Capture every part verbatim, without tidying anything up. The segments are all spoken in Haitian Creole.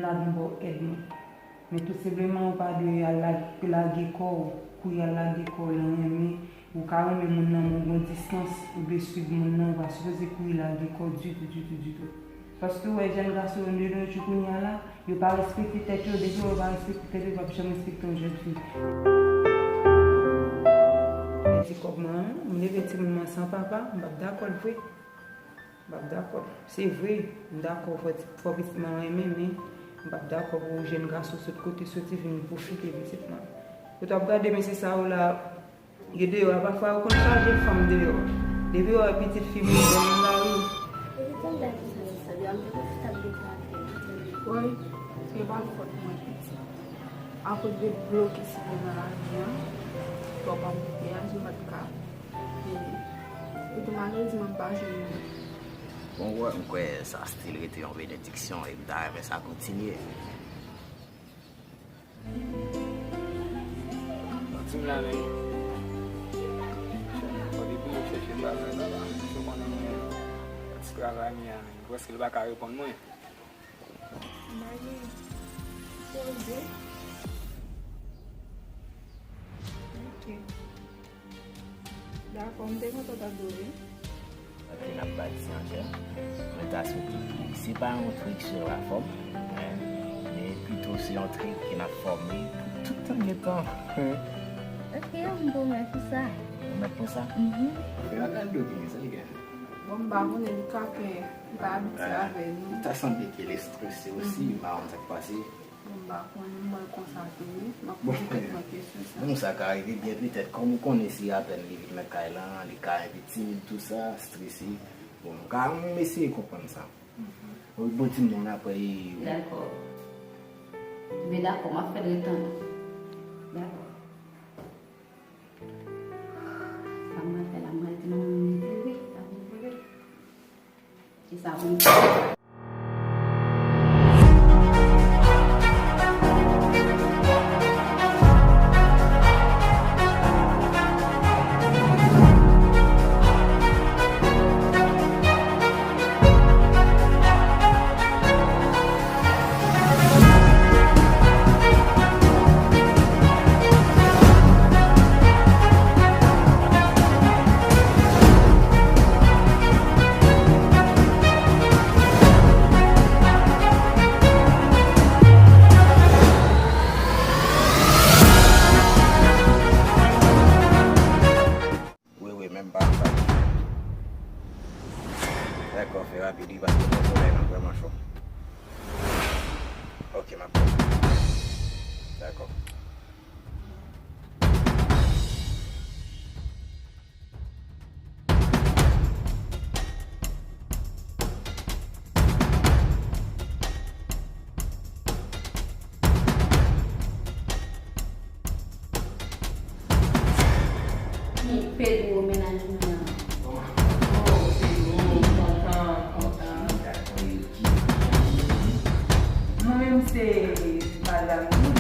Lavi ba w èd mwen. Men tou senpleman, ou pa dwe al la-, lage kò w, kouri al lage kò w nan renmen. Ou ka renmen moun nan, men w gen yon distans, ou dwe swiv moun nan, ou pa sipoze kouri lage kò w ditou, ditou, ditou. Paske w wè jèn gason yo de nos jours kounye a la, yo pa respekte tèt yo, depi yo pa respekte tèt yo, yo p ap janm respekte yon jèn fi. Pèdi kòb mwen an, m leve timoun mwen san papa, m p ap dakò l vre. M p ap dakò. Se vre, m dakò fò ti, fò pitit mwen renmen, men m p ap dakò pou jèn gason sot kote soti vin pwofite pitit mwen. Ou t ap gade mesye sa yo la, yo deyò a, pafwa yo konn chaje fanm deyò. Depi yo wè pitit fi moun bèl nan lari. Woy, se pa fòt mwen pitit. Akoz de blo ki site nan lavi an, twòp anbouteyaje, m pa t ka Yo tou malerezman m pa jwenn moun. Bon, wè, m kwè sa still rete yon benediksyon e m ta renmen sa kontinye. Santi m la, men. Bon, depi nou chèche bagay la, la, se konnen ti travay m ye a, men. Prèske l pa ka reponn mwen. Mari, poze. Ok. Dakò, m te kontan tande w, wi. Sa ke n ap bati an tè. Mwen ta swete ke se pa yon trik sou la fòm, men, men pito se yon trik ke n ap fòme pou tout tan gen tan. Ok, m pwomèt ou sa. Pwomèt mwen sa? Mhm. Fè ann al domi, sa li gen? Bon, m pa konnen, li ka fè, li pa abitye avè nou. Li ta sanble ke l estrese osi, m pa konn sa k pase. Bon, m pa konnen, m wè l konsa tou, wi. M ap poze tèt mwen kesyon sa. Bon, sa ka rive byen petèt, kòm ou konnen se apèn li vin nan kay lan, li ka enpe timid tou sa, estrese. Bon, m ka, m eseye konprann sa. Wi, bon, ti moun apre, e, Dakò. Ebyen dakò, m ap fè l ret tann ou. Dakò. Sa m pral fè la, m pral di manman m li vire, la pou l vire. E sa pou m fè. Wi, wi, menm pa, pa. Dakò, fè rapid, wi, paske bon, solèy lan vrèman cho. Ok, m ap pran. Dakò. Pedro, mennaj mwen an. Oh, Pedro, kontan, kontan. Mwen menm se madanm li.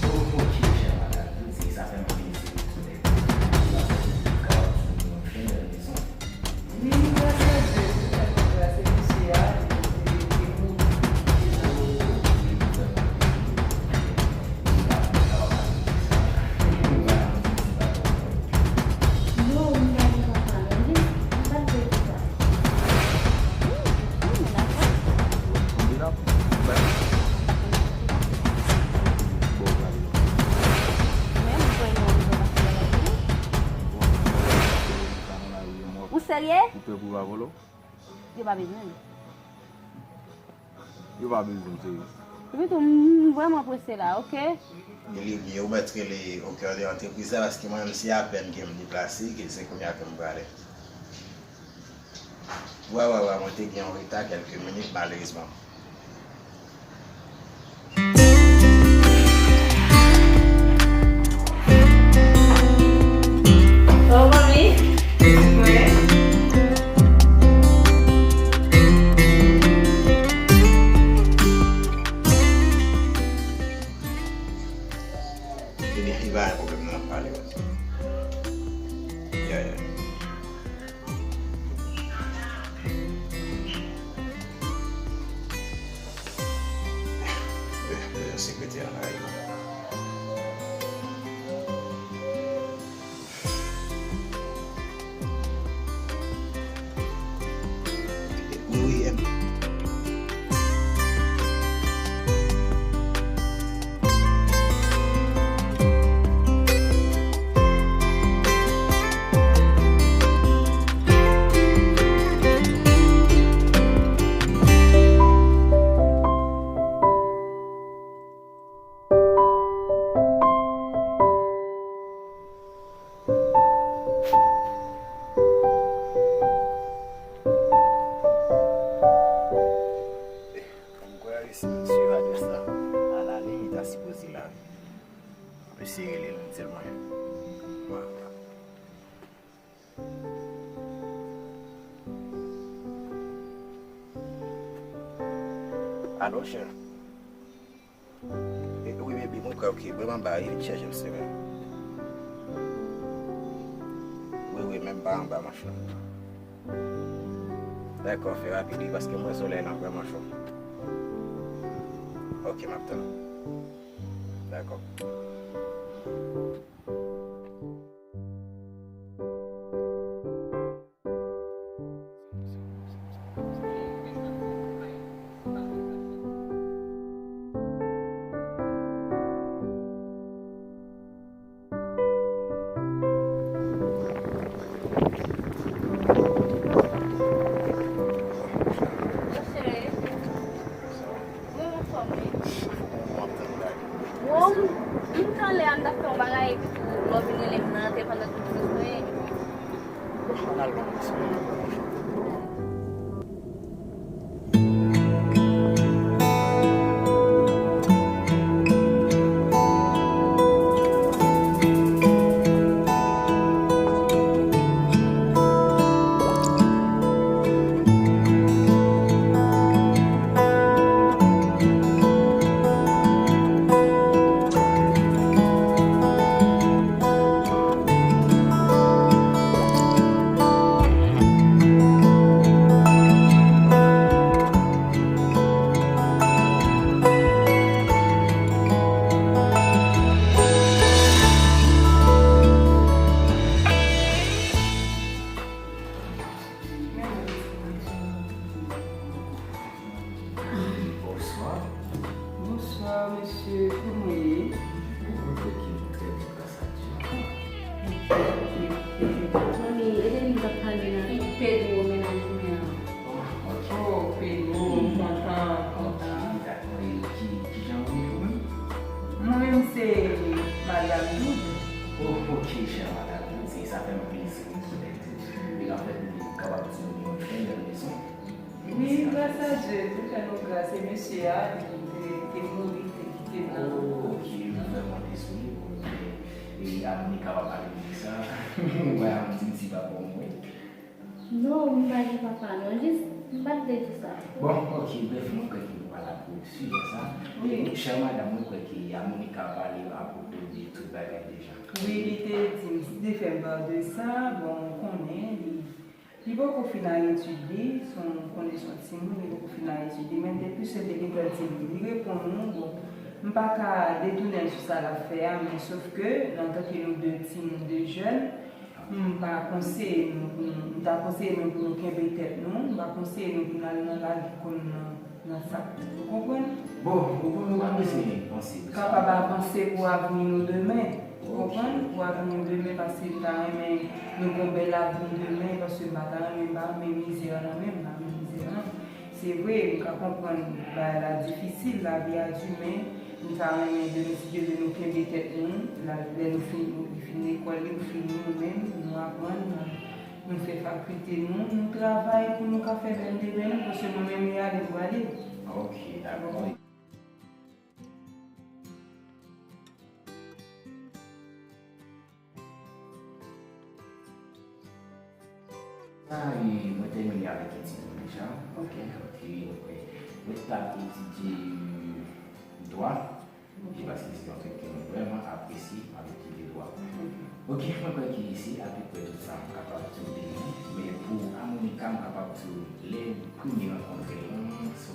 Oh, ok, chè madanm, se sa fè m vini se. Ou serye? Ou pè pou pa volo? Yo pa bezwen l. Yo pa bezwen l, seri. Epi tou, m, m vrèman prese la, ok? Li, li, ou mèt rele au cœur de entreprise la, paske mwen menm se apèn ke m deplase, ke se kounye a ke m prale. Wè, wè, wè, mwen te gen yon reta kèlke minit, malerezman. Bon, manmi. Mwen. Ebyen, li pa gen pwoblèm, nan ap pale, wè. Yeah, yeah. Sekretè an la, wi. Wi, wi, em. Kòm kwè, si m swiv adrès la, a la liy, li ta sipoze la, wi. Mesye rele l, di l mwen. Alo, chè. E, wi, baby, mwen kwè, ok. Mwen anba, li vin chèche m, se vre. Wi, wi, men m pa anba, mon chè. Dakò, fè rapid, wi, paske m wè solèy lan vrèman cho. Ok, m ap tann ou. Dakò. Mwen anfòm, wi. Bon, m t anlè a, m t ap fè yon bagay, epi tou lè w vin rele m nan te pandan tout sou mwen. Bon, ann al non, mesye. Bonswa. Bonswa, mesye. Kòman w ye? Mwen trè byen, gras a Dye. Manmi, e de li m t ap pale la, Pedro, mennaj mwen an. Oh, ok. Oh, Pedro, m kontan, m kontan. Ok, dakò. E ki, kijan w ye ou menm? Mwen menm se Madanm Doud. Oh, ok, chè Madanm Doud, se, sa fè m plezi. Li ka fèt li kapab di nou yon trè bèl rezon. Wi, gras a Dye, Dye fè nou gras. E mesye a, li te, te mouri, te kite n nan. Oh, ok, nou vrèman dezole pou nou. E Amonika pa pale nou de sa. Mwen, Amonika, m di m ti papa w mwen. Non, m pa gen papa, non, jis, m pa t vle di sa. Bon, ok, brèf, mwen kwè ke nou pa la pou sijè sa. Wi. E, chè madanm, mwen kwè ke Amonika pale apwopo de tout bagay deja. Wi, li te di m, li te fè m pa de sa, bon, ou konnen, li Li poko fin ak etid li, se yon, konnen se yon timoun, li poko fin ak etid li, men depi se te gentan di m, li reponn ou, bon, m pa ka detounen l sou sa l ap fè a, men sof ke, antanke nou de timoun, de jèn, m pa konseye nou pou nou, m ta konseye nou pou nou kenbe tèt nou, m pa konseye nou pou n al nan lari kon nan nan sa. Ou konprann? Bon, ou konn, ou pa bezwen panse de sa. Kapab avanse pou avni nou demen. Ou konprann? Pou avni nou demen, paske m ta renmen nou gon bèl avni demen, paske m pa ta renmen, m pa renmen mizè nan men m, m pa renmen mizè nan. Se vre, m ka konprann bagay la difisil, lavi a di, men m ta renmen demen, si Dye vle, nou kenbe tèt nou, la, lè nou fin, nou fin lekòl, nou fini, nou menm, nou aprann, nou fè fakilte nou, nou travay pou nou ka fè bèl demen nou, paske mwen menm, m ale, m prale. Ok, dakò. Sa, e, mwen tèmine avèk etid mwen deja. Ok. Ok, mwen, mwen t ap etidye dwa. Ok. E paske se yon trèt ke mwen vrèman apresye, m ap etidye dwa. Ok. Ok, mwen kwè ke se apeprè tout sa m kapab di w de li. Men pou Amonika, m kapab di w lè premye rankontre l lan, so,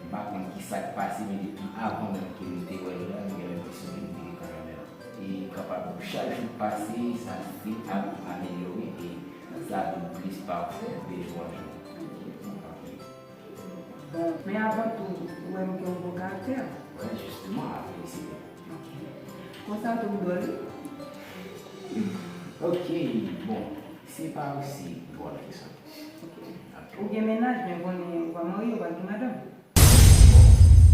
M pa konn ki sa k pase, men depi avan menm ke m te wè l la, m gen lenpresyon ke m te gentan renmen l. E kapab chak jou k pase, sa vin ap amelyore e sa vin plis pafè de jou an jou. Ok. Bon, men avan tou, ou wè m gen yon bon karaktè? Wè, jisteman, apresye. Ok. Konsa tou m dwòl wi. Ok, bon, se pa osi dwòl ke sa. Ok. Ou gen mennaj, men konnen ou pa marye, ou pa gen madanm? Bon,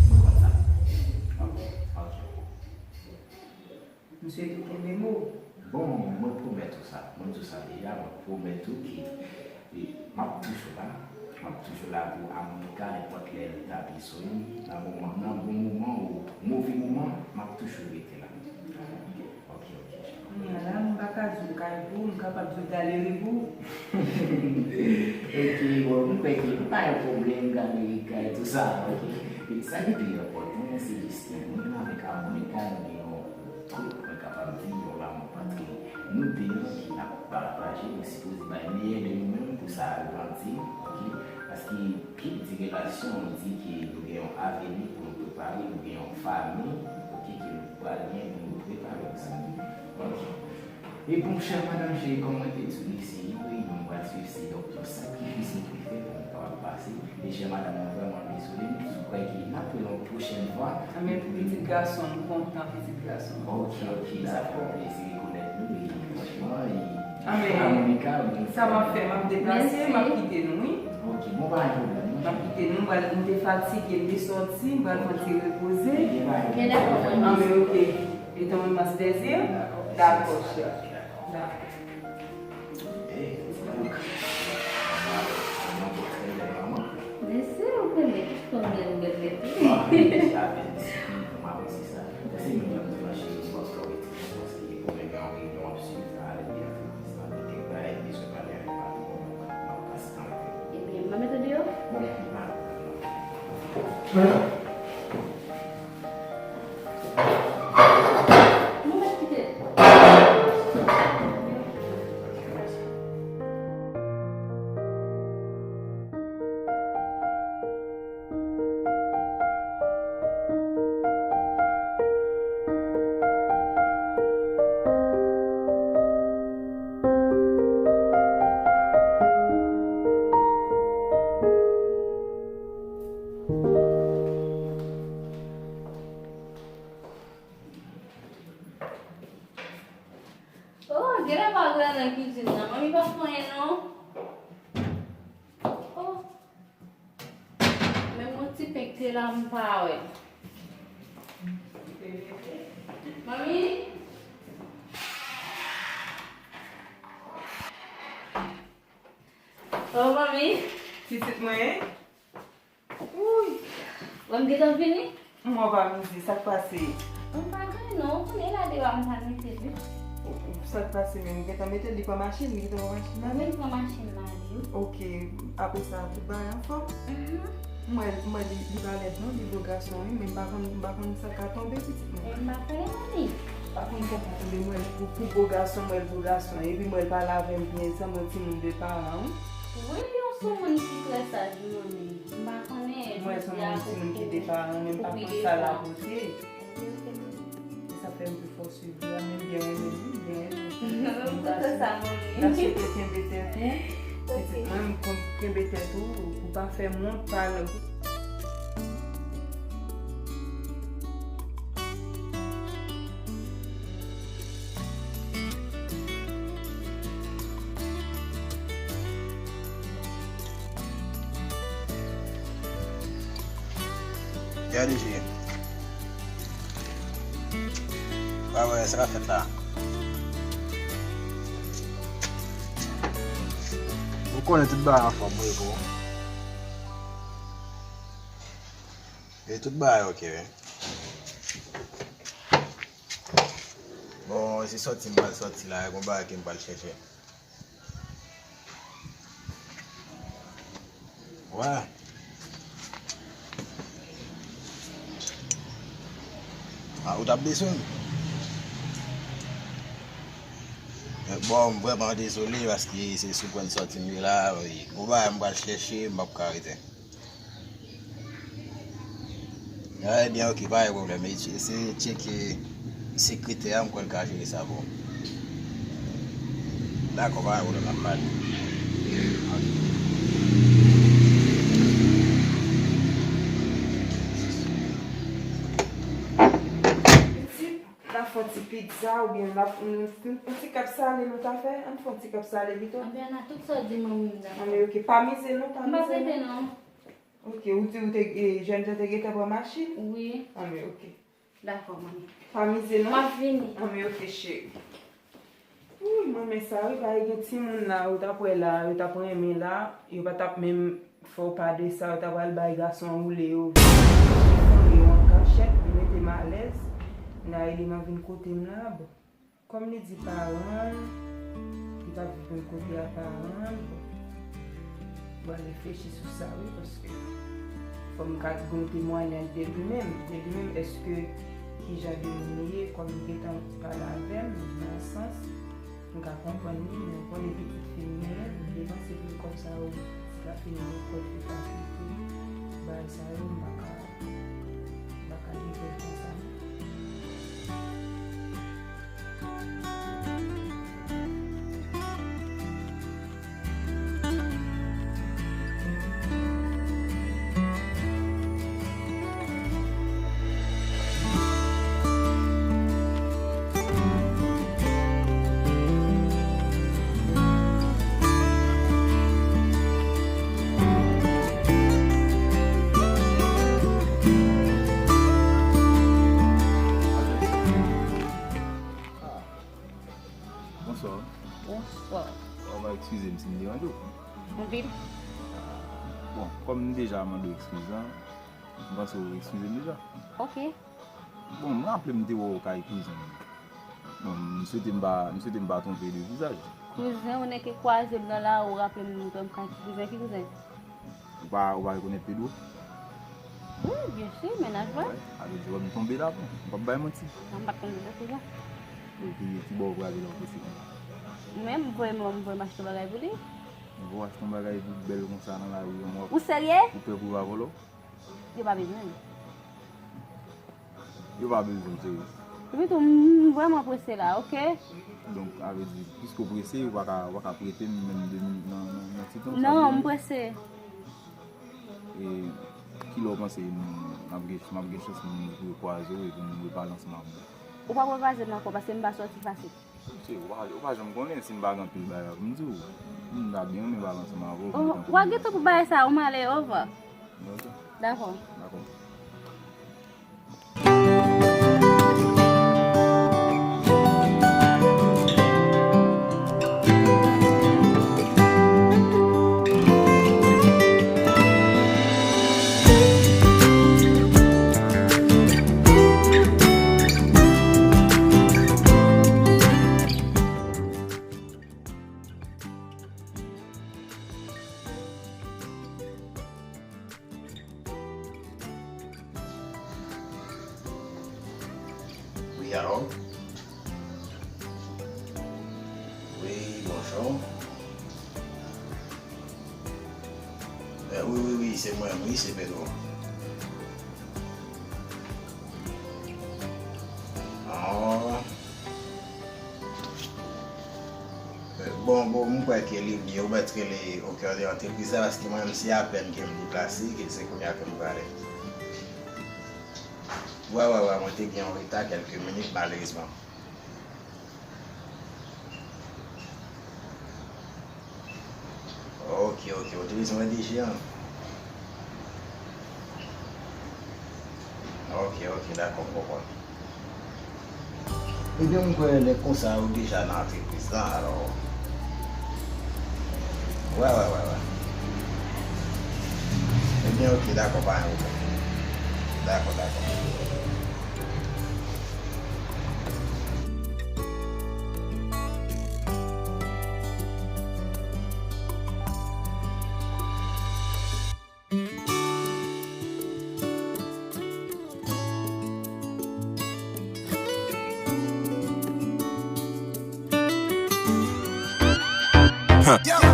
mwen konn sa. Ok. Ok. M swete w kenbe mo w. Bon, mwen pwomèt ou sa. Mwen di w sa deja, mwen pwomèt ou ke e, m ap toujou la. M ap toujou la pou Amonica, nenpòt lè li ta bezwen m. Nan moman, nan bon moman ou move moman, m ap toujou rete la. Ok, ok, cheri. Kounye a la, m pa ka di w kay pou ou, m kapab di w galeri pou ou. Ok, bon, m kwè ke pa yon pwoblèm, galeri kay, tou sa, ok. E sa ki pi enpòtan an, se jis ke mwen avèk Amonica, nou gen yon kout, mwen kapab di, yon lanmou patri. Nou de an ki n ap pataje, nou sipoze bay meyè de nou menm pou sa grandi, ok? Paske kit di relasyon, nou di ke nou gen yon aveni pou nou prepare, nou gen yon fanmi, ok, ke nou pral gen pou nou prepare osi. Ok. E bon, chè madanm cheri, kòm mwen te di w, se yon reyinyon m pral swiv, se donk yon sakrifis nou te fè pou nou kapab pase. E chè madanm, mwen vrèman dezole, m kwè ke n ap rele yon pwochèn fwa. Anben pou pitit gason, m kontan pitit gason. Ok, ok, sa fè m plezi rekonèt nou, e franchman, e Amonica, bon. Sa m ap fè, m ap deplase, m ap kite nou, wi. Ok, bon, pa gen pwoblèm, non. M ap kite nou, m pral, m te fatige, m te sòti, m pral fè yon ti repoze. Gen pa gen pwoblèm. Anben, ok. E ton mas dèzye? Dakò, chè. Dakò. Mesi, ou konnen tout kòman m bèl rete. Ebyen, m pa mete w deyò? Oh, genlè pa gade nan kizin nan. Manmi pa fè anyen non. Oh. Menm yon ti pen k te la m pa wè. Manmi? Oh, manmi? Pitit mwen? Wouy! Wè m gentan vini? Mwen pa mize, sa k pase? M pa gen non, ou konnen la deyò a m pral mete l wi. Sa k pase menm? Ou gentan mete l, li pran machin, li gentan pran machin la? Wi, li pran machin la ale wi. Ok, apre sa, tout bagay anfòm? Mhm. M wè, m wè li, li pa lèd non, li bo gason wi, men m pa konn, m pa konn sa k ka tonbe pitit mwen. Men m pa konnen manmi. M pa konn sa k ka tonbe, m wè l pou, pou bo gason, m wè l bo gason, epi m wè l pale avè m byen, sanble yon timoun de paran wi. Wi, li yon soumoun ki trè saj wi manmi. M pa konnen, jodi a pou, pou, pou pede fanm. Mwen se yon moun ki deparan, men m pa konn sa l ap pote. E sa fè m pi fò swiv li a, men m byen renmen l wi, m byen renmen l. M kontan sa, manmi. M ta swete kenbe tèt ou, pitit mwen, m konn kenbe tèt ou, pou pa fè m wont, pa nan. Gade je. Pa wè sa k ap fèt la. Ou konnen tout bagay anfòm wi bro. E tout bagay ok wi. Bon, se sòti m pral sòti la, e gon bagay ke m pral chèche. Wè. A, ou t ap bezwen m? Bon, m vrèman dezole paske se sou pwen sòti m ye la, wi. Gon bagay m pral chèche, m p ap ka rete. Ah, ebyen, ok, pa gen pwoblèm. E se tcheke sekretè a, m kwè l ka jere sa pou ou. Dakò, pa gen pwoblèm, n ap pale. Pitit, n ap fè yon ti pizza oubyen n ap, yon, yon ti kap sale nou ta fè? Ann fè yon ti kap sale pito. Anben, ann a tout sa w di, manmi, m dakò. Anben, ok, pa mize non, pa mize non. M p ap mize non. Ok, ou di ou te, e, jèn jan te gentan pran machin? Wi. Anben, ok. Dakò, manmi. Pa mize non. M ap vini. Anben, ok, cheri. Wi, mwen men sa, wi, pa gen timoun la, yo t ap wè la, yo t ap renmen la, yo pa t ap menm fè w pa de sa, yo ta pral bay gason an woule yo, yo an kachèt, yo mete m alèz, Naëlie vin kote m la, bon. Kòm li di paran l, li p ap viv menm kote a paran l, bon. Bon, reflechi sou sa, wi, paske fò m ka gen yon temwayaj de li menm. De li menm, èske ki jan de moun li ye, kòm li gentan pale avè m, nan sans, m ka konprann li, men w konnen pitit fi m genyen, m depanse pil kòb sa yo, ti ka fini lekòl, ti ka fini tout, bagay sa yo, m pa ka, m pa ka leve l konsa, non. Bonswa. Bonswa. Ou va eskize m si m deranje w. Anpil. Bon, kòm m deja mande w eskiz la, m panse w eskize m deja. Ok. Bon, m raple m te wè w kay kouzen m. Bon, m swete m pa, m swete m pa twonpe de vizaj. Kouzen, ou nèk kwaze m nan lari, ou raple m, m kay kouzen, ki kouzen? Ou pa, ou pa rekonèt Pedro? Wi, byen si, mennaj mwen. Wè, avèk jwèt m tonbe la, bon. M p ap bay manti. Non, m pa t konn Pedro konsa. Epi, ki bò ou prale la, ou prese konsa? Mwen, m voye, m voye m achte yon bagay pou li. Ou voye achte yon bagay pou bèl konsa nan lari, yon wòf. Ou serye? Ou pè pou yo pa vòlò? Yo pa bezwen l. Yo pa bezwen, cheri. Epi tou, m vrèman prese la, ok? Donk, sa vle di, piske w prese, ou pa ka, ou pa ka prete m menm de minit nan, nan, nan ti tan sa? Non, m prese. E kilè w panse m, m ap gen, m ap gen chans m rekwaze w epi m repale ansanm avè w? Ou p ap rekwaze m ankò, paske m pa sòti fasil. Cheri, ou pa, ou pa janm konnen si m pa gen anpil bagay pou m di w. M ta byen renmen pale ansanm avè w. Oh, w a gen tan pou bagay sa, ou m ale, au revoir. Ok. Dakò. Dakò. Wi, alo? Wi, bonjou. Eh, wi, wi, wi, se mwen, wi, se Pedro. Oh. Bon, bon, m kwè ke li byen, ou mèt rele au cœur de entreprise la, paske mwen menm se apèn ke m deplase, ke se kounye a ke m prale. Wè, wè, wè, mwen te gen yon reta kèlke minit, malerezman. Ok, ok, ou te bezwen wè D G an? Ok, ok, dakò, m konprann. Ebyen, m kwè lè konsa ou deja nan antrepriz lan, alò. Wè, wè, wè, wè. Ebyen, ok, dakò, pa gen pwoblèm. Dakò, dakò. Huh.